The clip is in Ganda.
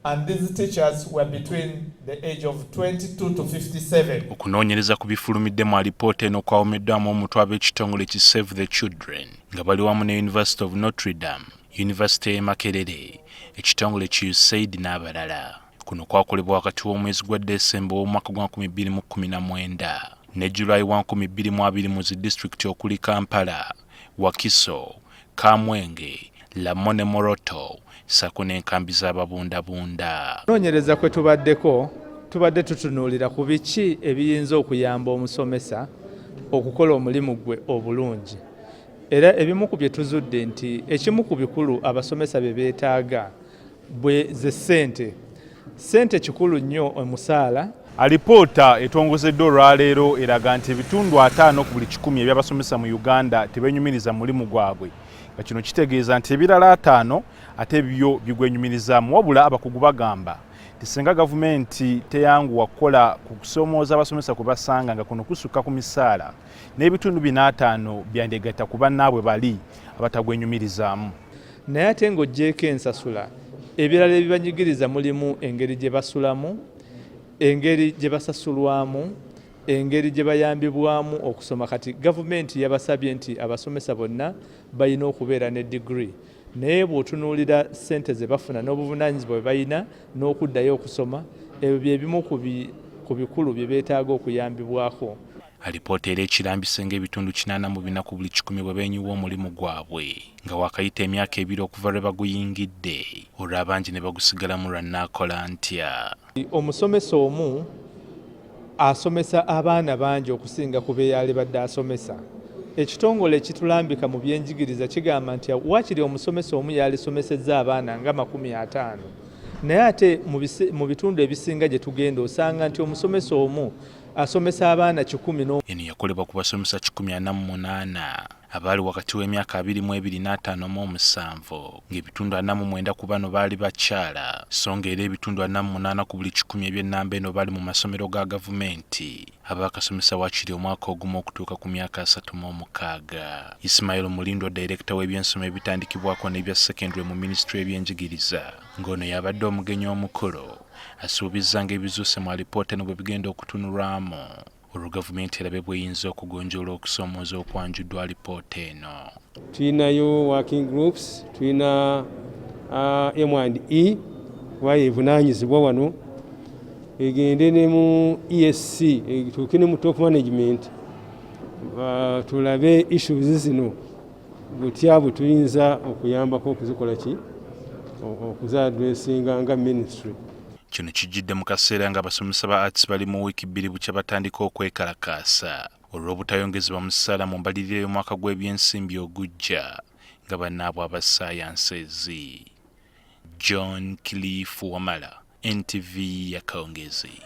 And these teachers were between the age of 22 to 57. Okunoonyereza ku bifulumidde mu alipoota eno kwawomeddwamu omutwe ab'ekitongole ki Save the Children nga bali wamu ne University of Notre Dame, Yunivasite y'e Makerere, ekitongole ki USAID n'abalala. Kuno kwakolebwa wakati w'omwezi gwa Desemba ow'omwaka gwa 2019 ne Julayi wa 2020 mu zi disitulikiti okuli Kampala, Wakiso, Kamwenge, Lammo ne Moroto ssaako n'enkambi z'ababundabunda. Okunoonyereza kwe tubaddeko tubadde tutunuulira ku biki ebiyinza okuyamba omusomesa okukola omulimu gwe obulungi era ebimu ku bye tuzudde nti ekimu ku bikulu abasomesa bye beetaaga bwe ze ssente. Ssente kikulu nnyo omusaala. Alipoota etongozeddwa olwaleero eraga nti ebitundu 50 ku buli kikumi eby'abasomesa mu Uganda tebenyumiriza mulimu gwabwe nga kino kitegeeza nti ebirala 50 ate byo bigwenyumirizaamu. Wabula abakugu bagamba nti singa gavumenti teyanguwa kukola ku kusoomooza abasomesa kwe basanga nga kuno kusukka ku misaala n'ebitundu bino 50 byandyegatta ku bannaabwe bali abatagwenyumirizaamu. Naye ate ng'oggyeeko ensasula, ebirala ebibanyigiriza mulimu engeri gye basulamu, engeri gye basasulwamu, engeri gye bayambibwamu okusoma. Kati gavumenti yabasabye nti abasomesa bonna balina okubeera ne digiri, naye bw'otunuulira ssente ze bafuna n'obuvunaanyizibwa bwe balina n'okuddayo okusoma, ebyo bye bimu ku bikulu bye beetaaga okuyambibwako. Alipoota era ekirambise ng'ebitundu 84 ku buli kikumi bwe beenyiwa omulimu gwabwe nga waakayita emyaka 2 okuva lwe baguyingidde, olwo abangi ne bagusigalamu lwa nnaakola ntya. Omusomesa omu asomesa abaana bangi okusinga ku be yaalibadde asomesa. Ekitongole ekitulambika mu byenjigiriza kigamba nti waakiri omusomesa omu yaalisomesezza abaana nga 50, naye ate mu bitundu ebisinga gye tugenda osanga nti omusomesa omu asomesa abaana 100. Eno yakolebwa ku basomesa 148 abaali wakati w'emyaka 22 n'57, ng'ebitundu 49 ku bano baali bakyala, so ng'era ebitundu 48 ku buli kikumi eby'ennamba eno baali mu masomero ga gavumenti abaakasomesa waakiri omwaka ogumu okutuuka ku myaka 36. Ismail Mulindwa, dayirekita w'ebyensoma ebitandikibwako n'ebya secondary mu minisitule y'ebyenjigiriza, ng'ono y'abadde omugenyi omukulu, asuubizza ng'ebizuuse mu alipoota eno bwe bigenda okutunulwamu olwo gavumenti erabe bw'eyinza okugonjoola okusoomooza okwanjuddwa alipoota eno. Tulinayo working groups, tulina M&E kuba yevunaanyizibwa wano, egende ne mu ESC, etuuke ne mu top management, tulabe issues zino butya bwe tuyinza okuyambako okuzikola ki okuza-addressinga nga ministry. Kino kijjidde mu kaseera ng'abasomesa ba arts bali mu wiiki 2 bukya batandika okwekalakaasa olw'obutayongezebwa musaala mu mbalirira y'omwaka gw'ebyensimbi ogujja nga bannaabwe aba sciences. John Cliff Wamala, NTV yakawungezi.